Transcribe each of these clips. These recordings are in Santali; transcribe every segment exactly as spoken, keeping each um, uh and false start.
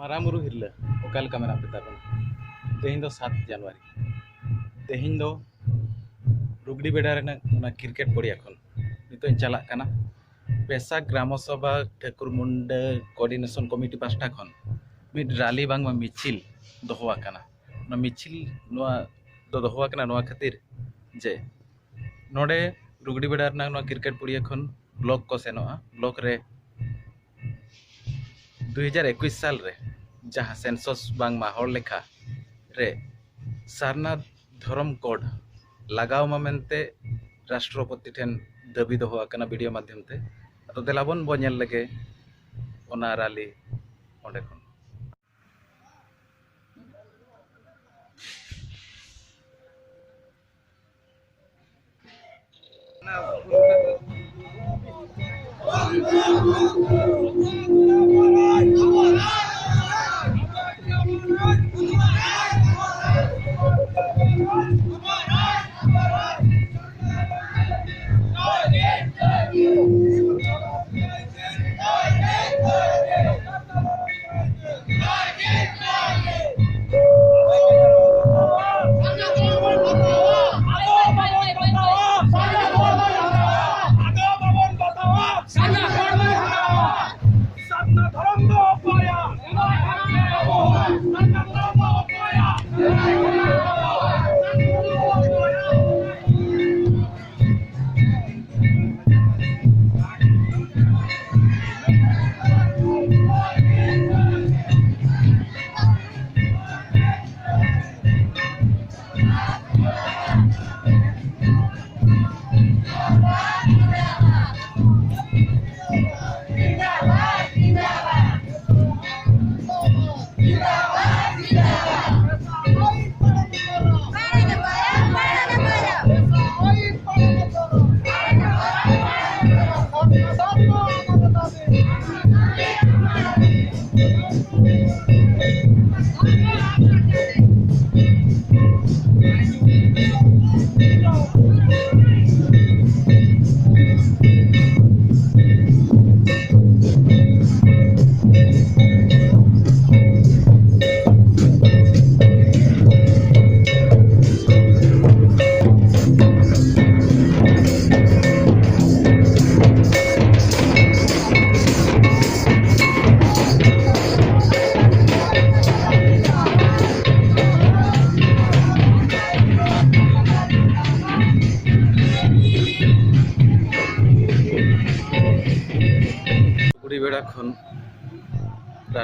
ᱢᱟᱨᱟᱝ ᱵᱩᱨᱩ ᱦᱤᱨᱞᱟᱹ, ᱚᱠᱟ ᱞᱮᱠᱟ ᱢᱮᱱᱟᱜ ᱯᱮ ᱛᱟᱵᱚᱱᱟ? ᱛᱮᱦᱮᱧ ᱫᱚ ᱥᱟᱛ ᱡᱟᱱᱩᱣᱟᱨᱤ᱾ ᱛᱮᱦᱮᱧ ᱫᱚ ᱨᱩᱜᱽᱰᱤ ᱵᱮᱰᱟ ᱨᱮᱱᱟᱜ ᱚᱱᱟ ᱠᱨᱤᱠᱮᱴ ᱯᱚᱲᱤᱭᱟ ᱠᱷᱚᱱ ᱱᱤᱛᱚᱜ ᱤᱧ ᱪᱟᱞᱟᱜ ᱠᱟᱱᱟ᱾ ᱯᱮᱥᱟ ᱜᱨᱟᱢᱚ ᱥᱚᱵᱷᱟ ᱴᱷᱟᱹᱠᱩᱨ ᱢᱩᱱᱰᱟᱹ ᱠᱳᱚᱨᱰᱤᱱᱮᱥᱚᱱ ᱠᱚᱢᱤᱴᱤ ᱯᱟᱦᱴᱟ ᱠᱷᱚᱱ ᱢᱤᱫ ᱨᱟᱞᱤ ᱵᱟᱝᱢᱟ ᱢᱤᱪᱷᱤᱞ ᱫᱚᱦᱚ ᱟᱠᱟᱱᱟ᱾ ᱚᱱᱟ ᱢᱤᱪᱷᱤᱞ ᱱᱚᱣᱟ ᱫᱚ ᱫᱚᱦᱚ ᱟᱠᱟᱱᱟ ᱱᱚᱣᱟ ᱠᱷᱟᱹᱛᱤᱨ ᱡᱮ ᱱᱚᱰᱮ ᱨᱩᱜᱽᱰᱤ ᱵᱮᱰᱟ ᱨᱮᱱᱟᱜ ᱱᱚᱣᱟ ᱠᱨᱤᱠᱮᱴ ᱯᱚᱲᱤᱭᱟ ᱠᱷᱚᱱ ᱵᱞᱚᱠ ᱠᱚ ᱥᱮᱱᱚᱜᱼᱟ᱾ ᱵᱞᱚᱠ ᱨᱮ ᱫᱩ ᱦᱟᱡᱟᱨ ᱮᱠᱩᱥ ᱥᱟᱞ ᱨᱮ ᱡᱟᱦᱟᱸ ᱥᱮᱱᱥᱚᱥ ᱵᱟᱝᱢᱟ ᱦᱚᱲ ᱞᱮᱠᱷᱟ ᱨᱮ ᱥᱟᱨᱱᱟ ᱫᱷᱚᱨᱚᱢ ᱠᱳᱰ ᱞᱟᱜᱟᱣ ᱢᱟ ᱢᱮᱱᱛᱮ ᱨᱟᱥᱴᱨᱚᱯᱚᱛᱤ ᱴᱷᱮᱱ ᱫᱟᱹᱵᱤ ᱫᱚᱦᱚ ᱟᱠᱟᱱᱟ ᱵᱷᱤᱰᱤᱭᱳ ᱢᱟᱫᱽᱫᱷᱚᱢ ᱛᱮ᱾ ᱟᱫᱚ ᱫᱮᱞᱟ ᱵᱚᱱ ᱵᱚ ᱧᱮᱞ ᱞᱮᱜᱮ ᱚᱱᱟ ᱨᱟᱞᱤ ᱚᱸᱰᱮ ᱠᱷᱚᱱ᱾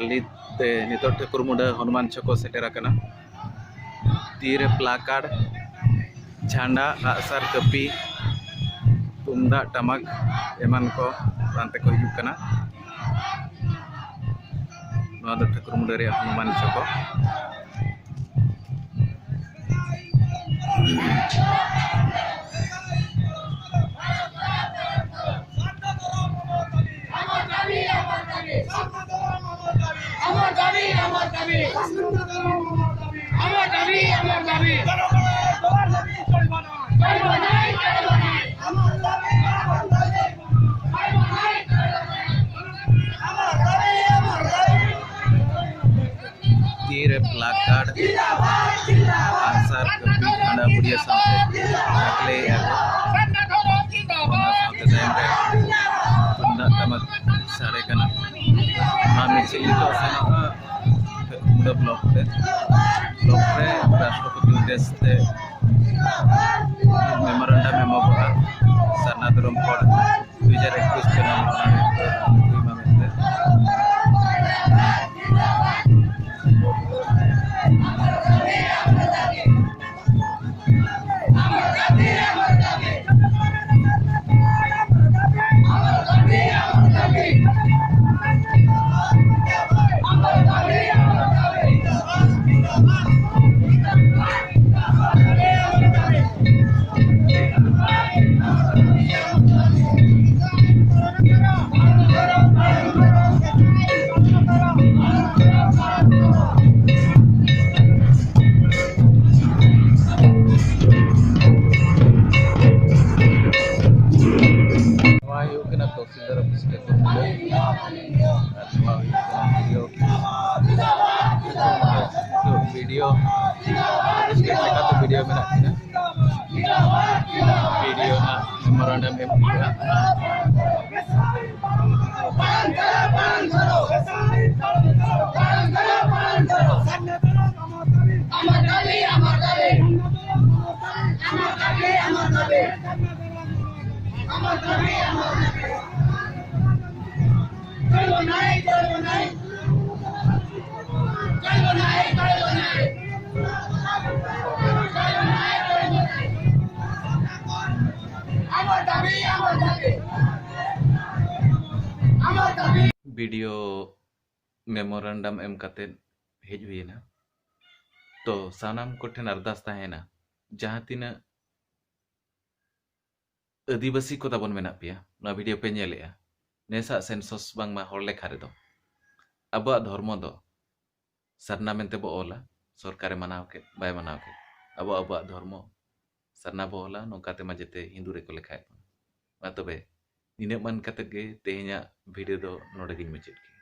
ᱞᱟᱹᱜᱤᱫ ᱛᱮ ᱱᱤᱛᱚᱜ ᱴᱷᱟᱹᱠᱩᱨ ᱢᱩᱸᱰᱟᱹ ᱦᱚᱱᱩᱢᱟᱱ ᱪᱷᱚᱠ ᱠᱚ ᱥᱮᱴᱮᱨ ᱟᱠᱟᱱᱟ᱾ ᱛᱤᱨᱮ placard, ᱡᱷᱟᱱᱰᱟ, ᱟᱜᱼᱥᱟᱨ, ᱠᱟᱹᱯᱤ, ᱛᱩᱢᱫᱟᱜ ᱴᱟᱢᱟᱠ ᱮᱢᱟᱱ ᱠᱚ ᱟᱱᱛᱮ ᱠᱚ ᱦᱤᱡᱩᱜ ᱠᱟᱱᱟ᱾ ᱱᱚᱣᱟ ᱫᱚ ᱴᱷᱟᱹᱠᱩᱨ ᱢᱩᱸᱰᱟᱹ ᱨᱮᱭᱟᱜ ᱦᱚᱱᱩᱢᱟᱱ ᱪᱷᱚᱠ᱾ ᱛᱤᱨᱮ placard, ᱟᱜᱼᱥᱟᱨ, ᱠᱟᱹᱯᱤ, ᱠᱷᱟᱸᱰᱟ ᱵᱩᱰᱤᱭᱟᱹ ᱥᱟᱶᱛᱮ ᱪᱟᱠᱞᱮᱭᱮᱫᱼᱟ ᱠᱚ᱾ ᱚᱱᱟ ᱥᱟᱶᱛᱮ ᱛᱟᱭᱚᱢ ᱨᱮ ᱛᱩᱢᱫᱟᱜ ᱴᱟᱢᱟᱠ ᱥᱟᱰᱮ ᱠᱟᱱᱟ᱾ ᱱᱚᱣᱟ ᱢᱤᱪᱷᱤᱞ ᱱᱤᱛᱚᱜ ᱥᱮᱱᱚᱜᱼᱟ ᱢᱩᱸᱰᱟᱹ block ᱛᱮ᱾ Block ᱨᱮ ᱨᱟᱥᱴᱨᱚᱯᱚᱛᱤ ᱩᱫᱽᱫᱮᱥ ᱛᱮ memorandum ᱮᱢᱚᱜᱚᱜᱼᱟ ᱥᱟᱨᱱᱟ ᱫᱷᱚᱨᱚᱢ code ᱫᱩ ᱦᱟᱡᱟᱨ ᱮᱠᱩᱥ ᱪᱟᱞᱟᱣ ᱠᱟᱱᱟ, ᱦᱩᱭ ᱢᱟ ᱢᱮᱱᱛᱮ᱾ ᱱᱚᱣᱟ ᱦᱩᱭᱩᱜ ᱠᱟᱱᱟ ᱛᱚᱦᱥᱤᱞᱫᱟᱨ ᱚᱯᱷᱤᱥ ᱨᱮ ᱠᱚ ᱵᱷᱤᱲᱟ᱾ ᱟᱨ ᱱᱚᱣᱟ ᱦᱩᱭᱩᱜ ᱠᱟᱱᱟ ᱵᱤ ᱰᱤ ᱳ ᱚᱯᱷᱤᱥ᱾ ᱱᱤᱛᱚᱜ ᱵᱤ ᱰᱤ ᱳ ᱚᱯᱷᱤᱥ ᱞᱮᱠᱟᱛᱮ ᱵᱤ ᱰᱤ ᱳ ᱢᱮᱱᱟᱜ ᱠᱤᱱᱟ᱾ ᱵᱤ ᱰᱤ ᱳ ᱦᱟᱸᱜ memorandum ᱮᱢ ᱦᱩᱭᱩᱜᱼᱟ᱾ video memorandum ᱮᱢ ᱠᱟᱛᱮ ᱦᱮᱡ ᱦᱩᱭᱮᱱᱟ᱾ ᱛᱚ ᱥᱟᱱᱟᱢ ᱠᱚᱴᱷᱮᱱ ᱟᱨᱫᱟᱥ ᱛᱟᱦᱮᱱᱟ, ᱡᱟᱦᱟᱸ ᱛᱤᱱᱟᱹᱜ ᱟᱹᱫᱤᱵᱟᱹᱥᱤ ᱠᱚ ᱛᱟᱵᱚᱱ ᱢᱮᱱᱟᱜ ᱯᱮᱭᱟ, ᱱᱚᱣᱟ video ᱯᱮ ᱧᱮᱞᱮᱜᱼᱟ, ᱱᱮᱥᱟᱜ census ᱵᱟᱝᱢᱟ ᱦᱚᱲ ᱞᱮᱠᱷᱟ ᱨᱮᱫᱚ ᱟᱵᱚᱣᱟᱜ ᱫᱷᱚᱨᱢᱚ ᱫᱚ ᱥᱟᱨᱱᱟ ᱢᱮᱱᱛᱮ ᱵᱚ ᱚᱞᱟ, ᱥᱚᱨᱠᱟᱨᱮ ᱢᱟᱱᱟᱣ ᱠᱮᱫ ᱵᱟᱭ ᱢᱟᱱᱟᱣ ᱠᱮᱫ, ᱟᱵᱚ ᱟᱵᱚᱣᱟᱜ ᱫᱷᱚᱨᱢᱚ ᱥᱟᱨᱱᱟ ᱵᱚ ᱚᱞᱟ, ᱱᱚᱝᱠᱟ ᱛᱮᱢᱟ ᱡᱮᱛᱮ ᱦᱤᱱᱫᱩ ᱨᱮᱠᱚ ᱞᱮᱠᱷᱟᱭᱮᱫ ᱵᱚᱱᱟ᱾ ᱢᱟ ᱛᱚᱵᱮ ᱱᱤᱱᱟᱹᱜ ᱢᱟᱱ ᱠᱟᱛᱮ ᱜᱮ ᱛᱮᱦᱮᱧᱟᱜ video ᱫᱚ ᱱᱚᱰᱮ ᱜᱤᱧ ᱢᱩᱪᱟᱹᱫ ᱠᱮᱫᱟ᱾